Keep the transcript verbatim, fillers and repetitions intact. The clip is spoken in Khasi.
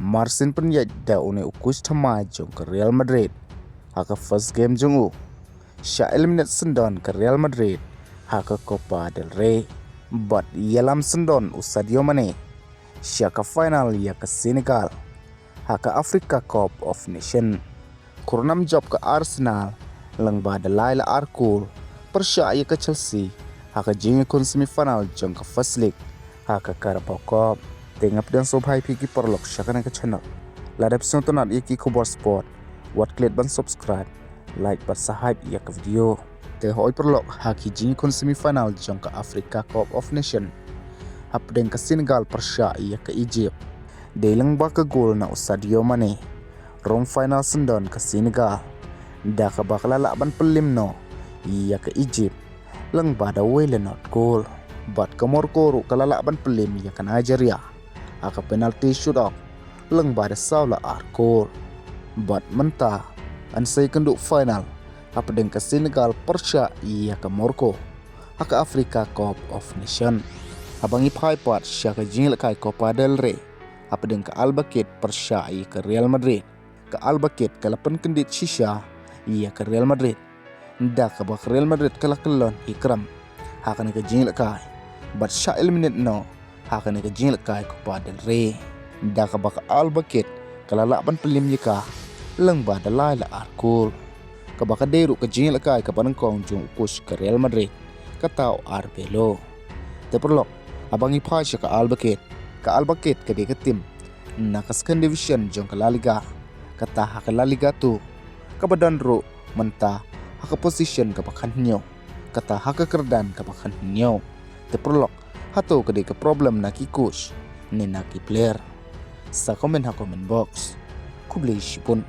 Mar shen pynïaid da une u coach thymmai jong ka Real Madrid ha ka first game jong u, shah eliminate syndon ka Real Madrid ha ka Copa del Rey. Bad ïalam syndon u Sadio Mane sha ka final ïa ka Senegal ha ka Africa Cup of Nation. Kyrnam jop ka Arsenal lyngba da lai la ar kol pyrshah ïa ka Chelsea ha ka jingïakhun semi final jong ka first leg ha ka Carabao Cup. Te nga pdiang sngewbha ïa phi ki paralok sha kane ka channel. Lada phi sngewtynnat ïa ki khubor sport, wat klet ban subscribe, like bad share ïa ka video. Te hoi paralok, ha ki jingïakhun semi final jong ka Africa Cup of Nation, hapdeng ka Senegal pyrshah ïa ka Egypt, dei lyngba ka gol na u Sadio Mane, rung final syndon ka Senegal da kaba ka la lah ban pynliem noh ïa ka Egypt lyngba da wei la nod gol. Bad ka Morocco ruh ka la lah ban pynliem ïa ka Nigeria ha ka penalty shootout lyngba da saw la ar gol. Bad mynta yn sa ïakynduh final hapdeng ka Senegal pyrshah ïa ka Morocco ha ka Africa Cup of Nation. Haba ngi phai pat sha ka jingïalehkai Copa del Rey, hapdeng ka Al Bakkit pyrshah ïa ka Real Madrid, ka Al Bakkit ka la pynkyndit shisha ïa ka Real Madrid da kaba ka Real Madrid ka la kyllon hi kram ha kane ka jingïalehkai bad shah eliminate noh ha kane ka jingïalehkai Copa del Rey, da kaba ka Al Bakkit ka la lah ban pynliem ïa ka lyngba da lai la ar gol. Kaba ka dei ruh ka jingïalehkai kaba nyngkong jong u coach ka Real Madrid, kata u Arbeloa. Te paralok, haba ngi phai sha ka Al Bakkit, ka Al Bakkit ka dei ka team na ka second division jong ka La Liga, kata ha ka La Liga two, kaba don ruh mynta ha ka position kaba khathynñiew, kata ha ka kyrdan kaba khathynñiew. Te paralok, hato ka dei ka problem na ki coach ne na ki player? Sa comment ha comment box. Khublei shibun.